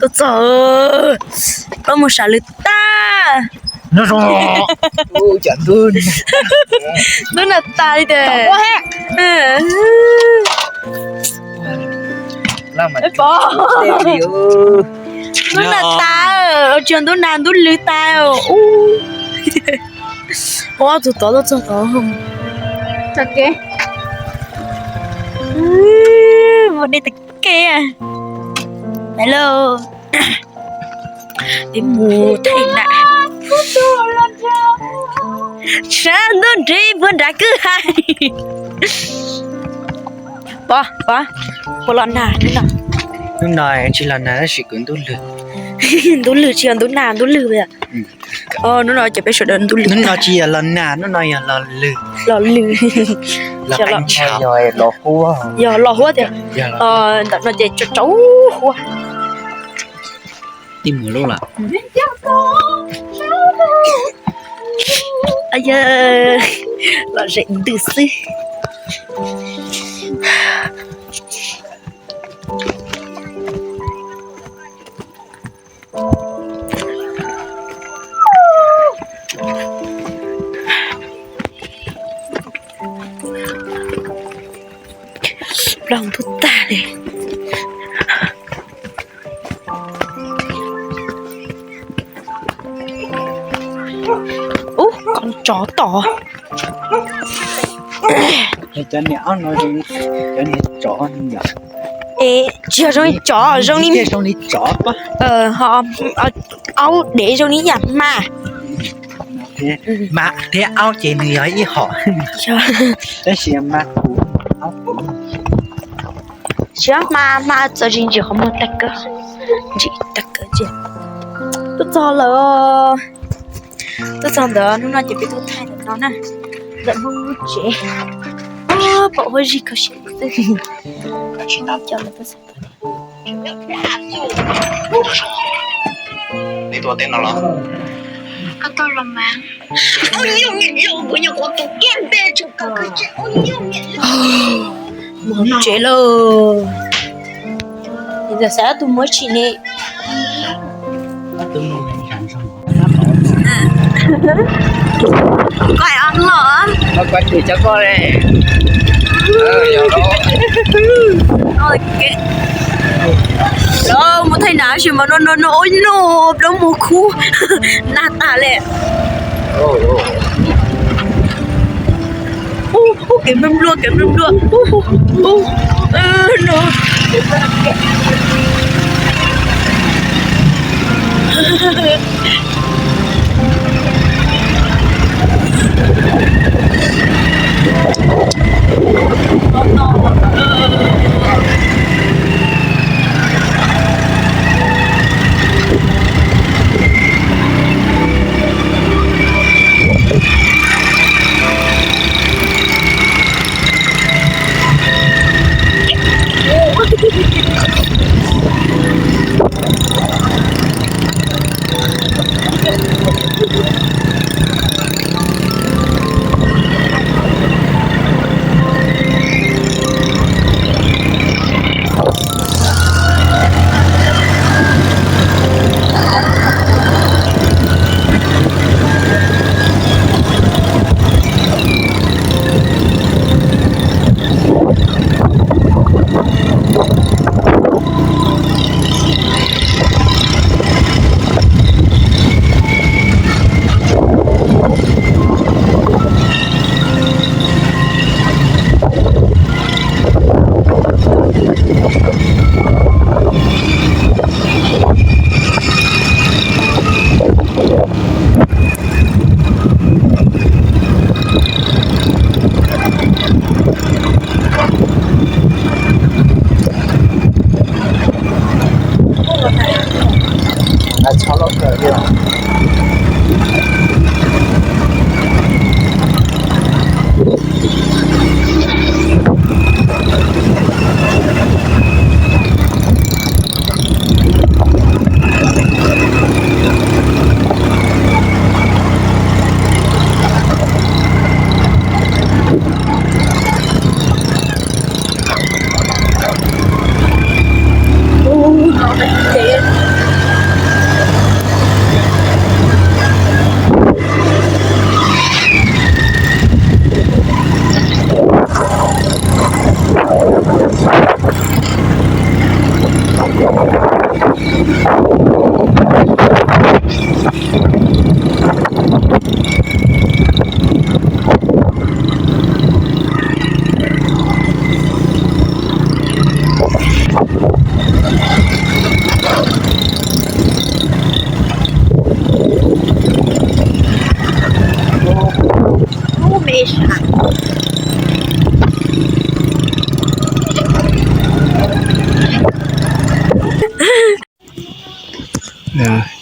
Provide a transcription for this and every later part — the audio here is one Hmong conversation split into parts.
Txog, txog, peb mus sam lwm tag. Ntub no tas li tiag. Ntub no tas, tsis yog ntub nag ntub lw tas. Ua tus tod tuaj txog tod. Ua dej tag kev. Hello. Peb mus thaij na. Sab ntuj nrig puag nrad kwj ha. Pov, pov, puas los nag hnub no? Hnub no tsis los nag tab sis kuv ntub lwg. Ntub lwg tsis yog ntub nag, ntub lwg. Hnub no ces peb sawv daws ntub lwg. Hnub no tsis yog los nag, hnub no yog los lwg. Los lwg. Yog los huab tiag. Ntawm no ces tsaus huab. Tij mus lub lawm. Los ze ntws xwb. Plaub ntub tag li. Ub, koom tsov tom. Cov niag aub no, cov niag tsov, es tsis yog zoo li tsov, zoo li, zoo li tsov, ho aub dev zoo li yam hma. Hma thiab aub ces nws yog ib hom. Tab sis mas kuv, aub kuv. Tsis, hma, hma txo zis ntsim qhov muag tag kawg, ntsim tag kawg ces. Tuaj txog lawm. Tuaj txog ntawd, hnub no ces peb tuaj thaij ntawm no na, ntawm Hmoob lub tsev. Pom huab zig kho siab xwb. Tsis tau coj lawv tuaj txog. Mus tsev lauj. Ntawm xav tus muab tsim ne. Koj o loj. Los mus thaij nas sis mas no no no ua no plaub mus khub nag tag li. Ub, kev nplua nplua, kev nplua nplua. Ub, ub, no.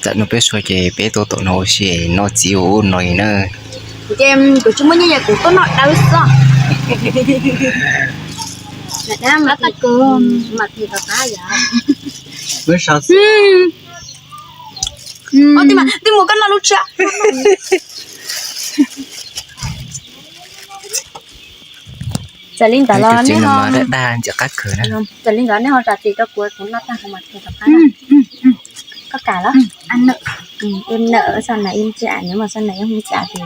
Tam no peb so ces peb tuaj tom no ua si noj txiv ua ub no li na. Ces kuv tsis muaj nyiaj ces kuv tuaj noj dawb xwb. Mas tij mus koj noj lub tsheb. Txawm li ntawd los nej ho, txawm li ntawd nej ho zam txim rau kuv, kuv noj tag kuv mam txim rau koj. Koj kam los? Em nợ sau này em trả, nếu mà sau này em không trả thì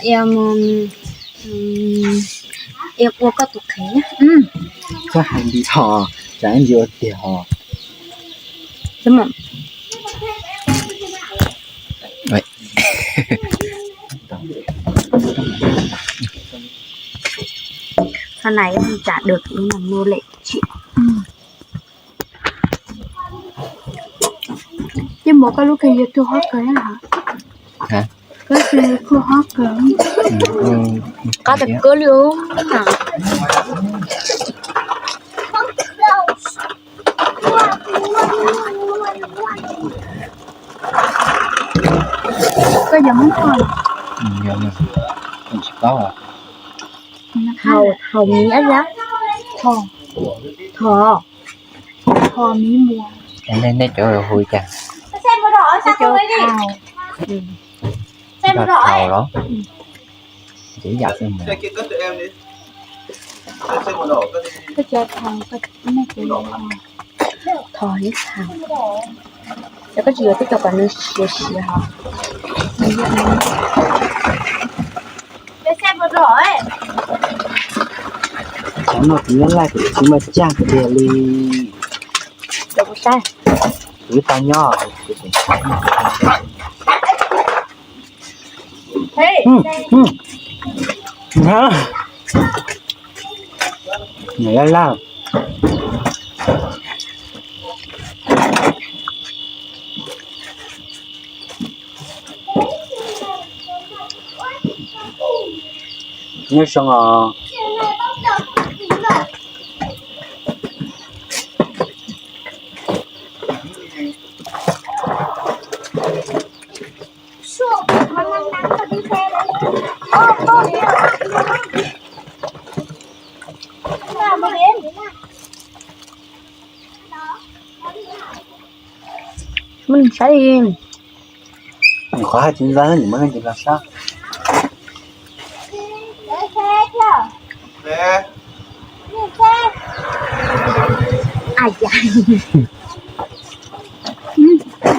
em em ua koj tus qhev nhé. Koj hais li ho, tsam ntsis ua tiag ho. Sau này em không trả được thì em làm nô lệ chịu. Ces muab koj lub kênh YouTube hot kawg hả? Hả? Koj kênh YouTube hot kawg. Qab tag kawg li. Koj yog Hmoob Thoj? Tsis paub. Hau, hau miv ab yab. Thoj. Thoj. Thoj miv muas. Nej cov hu cas? Cov thau. Cov thau los? Ces yam xwb mas. Koj cov thau, nej cov thau li thau. Ces koj tsis yuav tej cov kom nws siav siav hos. Tsam no kuv nyob laj kuv tsis muaj caj tiag li. Kuv tau nyob. Nyob laj laj. Nyob zoo os. Muab neeg saib li. Nws qhov hais tsis ntxav, nws muab neeg tsis ntxav saib.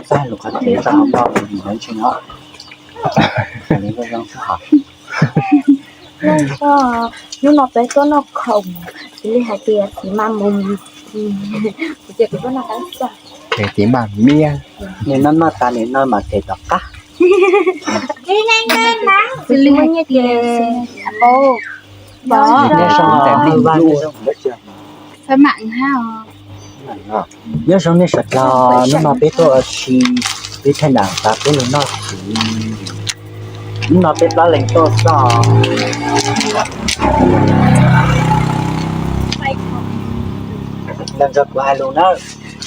Txaij lus qhov tsev tau hauv no mus ntseeg os. Hnub no peb tuaj noj khoom, txiv li hais tias txiv mas mus, kuv ces kuv tuaj noj qab xwb. Ces txiv mas miab. Nws noj noj tas nws no mas them tom qab. Txiv li hais tias, nyob zoo nej sawv daws, hnub no peb tuaj ua si, peb thaij nram tas peb lug noj txiv. Hnub no peb plaub leeg tuaj xwb. Los nrog kuv hais lus na,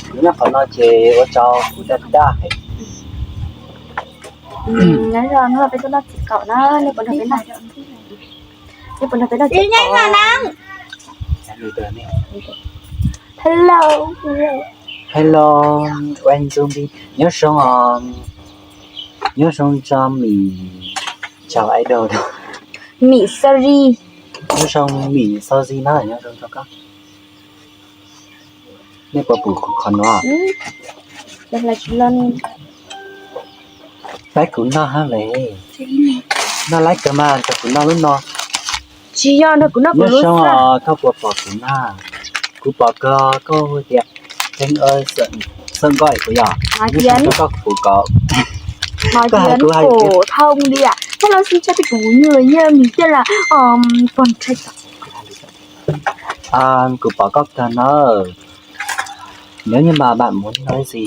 kuv nyob qhov no ces ua rau kuv daj daj. Nyob zoo, hnub no peb tuaj noj txiv kaum na, nej puas nrog peb noj? Nej puas nrog peb noj txiv kaum? Hello. Hello, ua ntxub npib. Nyob zoo os. Nyob zoo tso Mim, chào idol. Mim sorry. Nyob zoo Mim sorry na, nyob zoo tso koj. Nej puas pum qhov no? Laib kuv noj hab le. Noj laib kawg mas nrog kuv noj lub no. Tsis yog nrog kuv noj kuv lub xwb. Koj puas pom kuv na? Kuv pom koj, koj hu tias Theeb Ơi Xwm. Xav nkauj kuv yog, Nói Hiến, cho koj phủ cận. Nói Hiến phổ thông đi ạ. Hello, xin chào tất cả mọi người nha. Mình tên là, um, Tuần Trạch. À, kuv pom koj kawg na. Nếu như mà bạn muốn nói gì